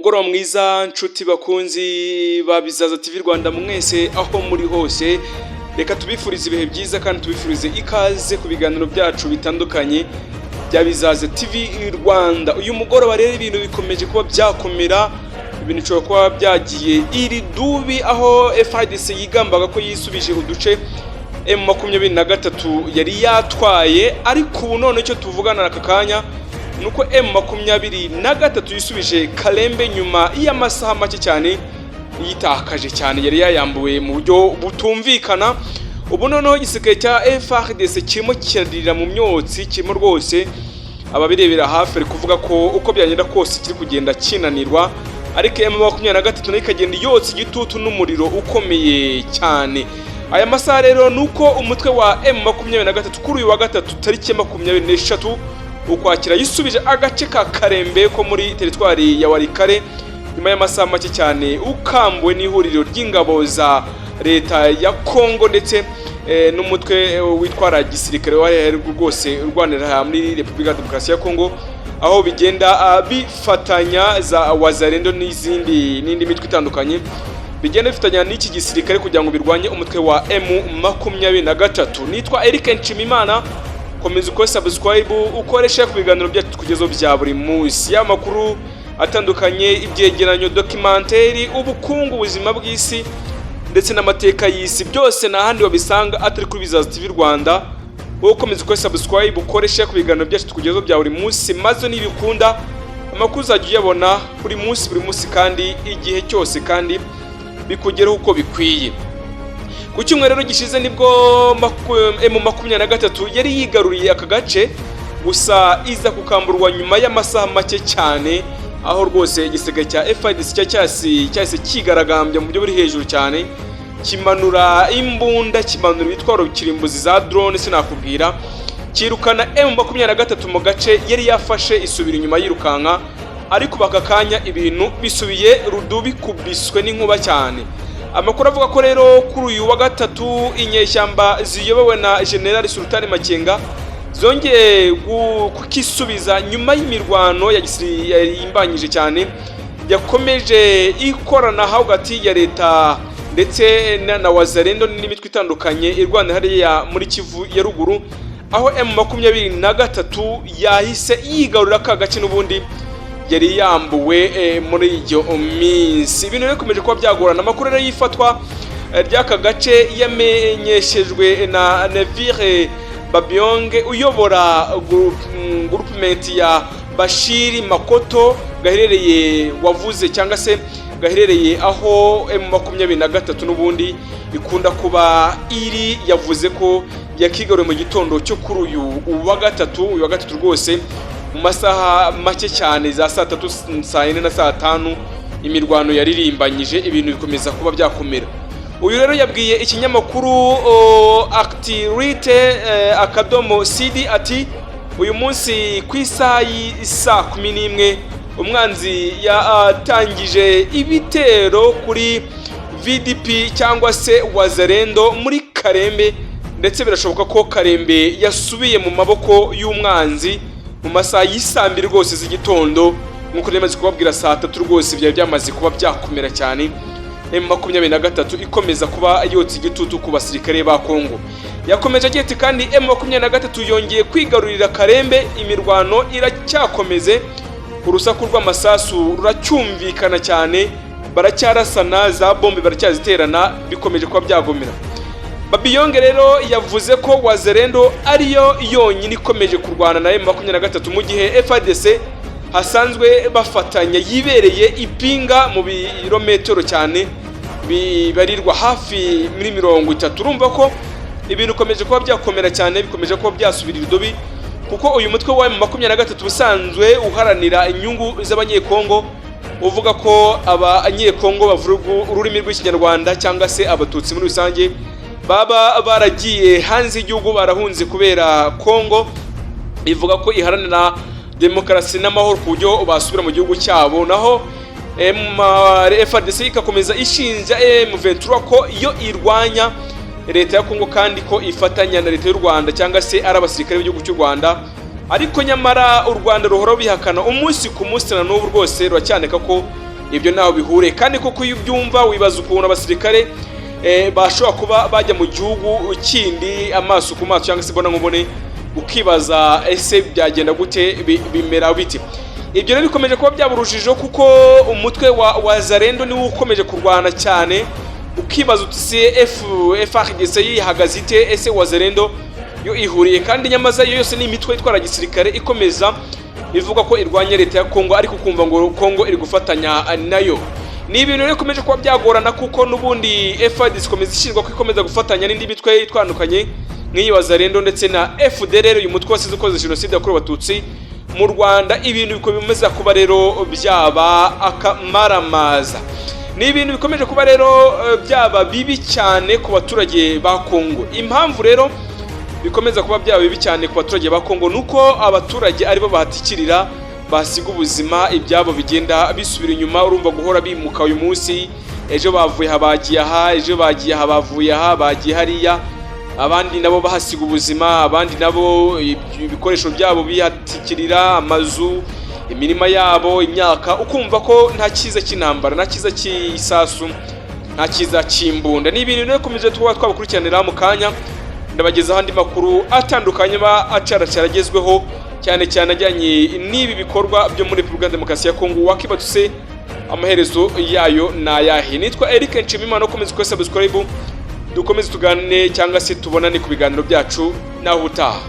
Umugoroba mwiza, nshuti bakunzi ba Bizaza TV Rwanda mwese aho muri hose. Reka tubifurize ibihe byiza kandi tubifurize ikaze ku biganiro byacu bitandukanye bya Bizaza TV Rwanda. Uyu mugoroba rero ibintu bikomeje kuba byakomera, ibintu bishobora kuba byagiye iri dubi, aho FARDC yigambaga ko yisubije uduce M23 yari yatwaye. Ariko ubu none icyo tuvugana aka kanya nuko M23 yisubije Kalembe nyuma y'amasaha make cyane yitakaje cyane, yari yayambuwe mu buryo butumvikana. Ubu noneho igisirikare cya FARDC kirimo kirarira mu myotsi, kirimo rwose ababirebera hafi bari kuvuga ko uko byagenda kose kiri kugenda kinanirwa, ariko M23 nayo ikagenda yotsa igitutu n'umuriro ukomeye cyane. Aya masaha rero ni uko umutwe wa M23 kuri uyu wa gatatu tariki 23 Ukwakira yisubije agace ka Karembe ko muri teritwari ya Walikale nyuma y'amasaha make cyane ukambuwe n'ihuriro ry'ingabo za leta ya Kongo ndetse n'umutwe witwara gisirikare wa rwose urwanira muri Repubulika ya Demokarasi ya Kongo, aho bigenda bifatanya za Wazalendo n'izindi n'indi mitwe itandukanye, bigenda bifatanya n'iki gisirikare kugira ngo birwanye umutwe wa M23. Nitwa Eric Nshimimana. Komeza ukore subscribe, ukoreshe ku biganiro byacu tukugezaho bya buri munsi, y'amakuru atandukanye, ibyegeranyo, documentary, ubukungu, ubuzima bw'isi ndetse n'amateka y'isi. Byose nta handi wabisanga atari kuri Bizaza TV Rwanda. Wowe ukomeza ukore subscribe, ukoreshe ku biganiro byacu tukugezaho bya buri munsi, maze nibikunda amakuru uzajya uyabona buri munsi buri munsi kandi igihe cyose kandi bikugeraho uko bikwiye. Ku cyumweru rero gishize nibwo M23 yari yigaruriye aka gace, gusa iza kukamburwa nyuma y'amasaha make cyane, aho rwose igisirikare cya FARDC cyahise kigaragambya mu buryo buri hejuru cyane, kimanura imbunda, kimanura ibitwaro kirimbuzi za drone, sinakubwira, kirukana M23 mu gace yari yafashe, isubira inyuma yirukanka. Ariko baka kanya ibintu bisubiye rudubi, kubiswe n'inkuba cyane. Amakuru avuga ko rero kuri uyu wa gatatu inyeshyamba ziyobowe na General Sultan Makenga zongeye kukisubiza nyuma y'imirwano ya yarimbanyije cyane yakomeje ikorana hagati ya leta ndetse na Wazalendo n'imitwe itandukanye irwana hariya muri Kivu ya Ruguru, aho M23 yahise yigarurira ka gace n'ubundi yari yambuwe muri iyo minsi. Ibintu rero bikomeje kuba byagorana. Amakuru rero yifatwa ry'aka gace yamenyeshejwe na Neville Babionge uyobora groupement ya Bashiri Makoto gaherereye wavuze cyangwa se gaherereye aho M23 n'ubundi ikunda kuba iri. Yavuze ko yakigaruye mu gitondo cyo kuri uyu wa gatatu, uyu wa gatatu rwose mu masaha make cyane za saa 3, saa 4 na saa 5. Imirwano yaririmbanyije, ibintu bikomeza kuba byakomera. Uyu rero yabwiye ikinyamakuru Actualite.cd ati: "Uyu munsi ku isaha y'isaa 11 umwanzi yatangije ibitero kuri VDP cyangwa se Wazalendo muri Karembe, ndetse birashoboka ko Karembe yasubiye mu maboko y'umwanzi mu masaha y'isaa 2 rwose z'igitondo." Nk'uko nari kubabwira, saa 3 rwose byari byamaze kuba byakomera cyane, M23 ikomeza kuba yotsa igitutu ku basirikare ba Kongo. Yakomeje agira ati: "Kandi M23 yongeye kwigarurira Karembe, imirwano iracyakomeze, urusaku rw'amasasu ruracyumvikana cyane, baracyarasana, za bombe baracyaziterana, bikomeje kuba byagomera." Babiyonge rero yavuze ko Wazalendo ariyo yonyine ikomeje kurwana na M23, mu gihe FARDC hasanzwe bafatanya yibereye ipinga mu birometero cyane bibarirwa hafi muri 30. Urumva ko ibintu bikomeje kuba byakomera cyane, bikomeje kuba byasubira irudubi, kuko uyu mutwe wa M23 ubusanzwe uharanira inyungu z'Abanyekongo, uvuga ko Abanyekongo bavuga ururimi rw'Ikinyarwanda cyangwa se Abatutsi muri rusange baba baragiye hanze y'igihugu barahunze kubera Kongo, ivuga ko iharanira demokarasi n'amahoro ku buryo basubira mu gihugu cyabo. Naho FARDC ikakomeza ishinja M23 ko iyo irwanya leta ya Kongo kandi ko ifatanya na leta y'u Rwanda cyangwa se ari abasirikare b'igihugu cy'u Rwanda. Ariko nyamara u Rwanda ruhora rubihakana umunsi ku munsi, na n'ubu rwose ruracyandika ko Ibyo ntaho bihure. Kandi koko iyo ubyumva wibaza ukuntu abasirikare bashobora kuba bajya mu gihugu kindi amaso ku maso cyangwa se mbona nkubone, ukibaza ese byagenda gute, bimera bite? Ibyo rero bikomeje kuba byaba urujijo, kuko umutwe wa Wazalendo niwo ukomeje kurwana cyane. Ukibaza uti se FARDC yihagaze ite? Ese Wazalendo yo ihuriye? Kandi nyamaza yo yose ni imitwe itwara gisirikare ikomeza ivuga ko irwanya leta ya Kongo, ariko ukumva ngo Kongo iri gufatanya nayo. Ni ibintu rero bikomeje kuba byagorana, kuko n'ubundi FARDC ikomeza ishinjwa ko ikomeza gufatanya n'indi mitwe itandukanye nk'iyi Wazalendo ndetse na FDLR, uyu mutwe wasize ukoze jenoside yakorewe Abatutsi mu Rwanda. Ibintu bikomeza kuba rero byaba akamaramaza. Ni ibintu bikomeje kuba rero byaba bibi cyane ku baturage ba Kongo. Impamvu rero bikomeza kuba byaba bibi cyane ku baturage ba Kongo nuko abaturage aribo bahatikirira, basiga ubuzima, ibyabo bigenda bisubira inyuma. Urumva guhora bimuka, uyu munsi ejo bavuye aha bagiye aha, ejo bagiye aha bavuye aha bagiye hariya, abandi nabo bahasiga ubuzima, abandi nabo ibikoresho byabo bihatikirira, amazu, imirima yabo, imyaka. Ukumva ko nta cyiza cy'intambara, nta cyiza cy'isasu, nta cyiza cy'imbunda. Ni ibintu rero bikomeje tuba twabakurikiranira. Mu kanya ndabagezaho andi makuru atandukanye aba acaracara agezweho cyane cyane ajyanye n'ibi bikorwa byo muri Repubulika ya Demokarasi ya Kongo. Wakibatse amaherezo yayo ni ayahe? Nitwa Eric Nshimiyimana. Ukomeze ukore subscribe, dukomeze tuganire cyangwa se tubonane ku biganiro byacu. Naho utaha.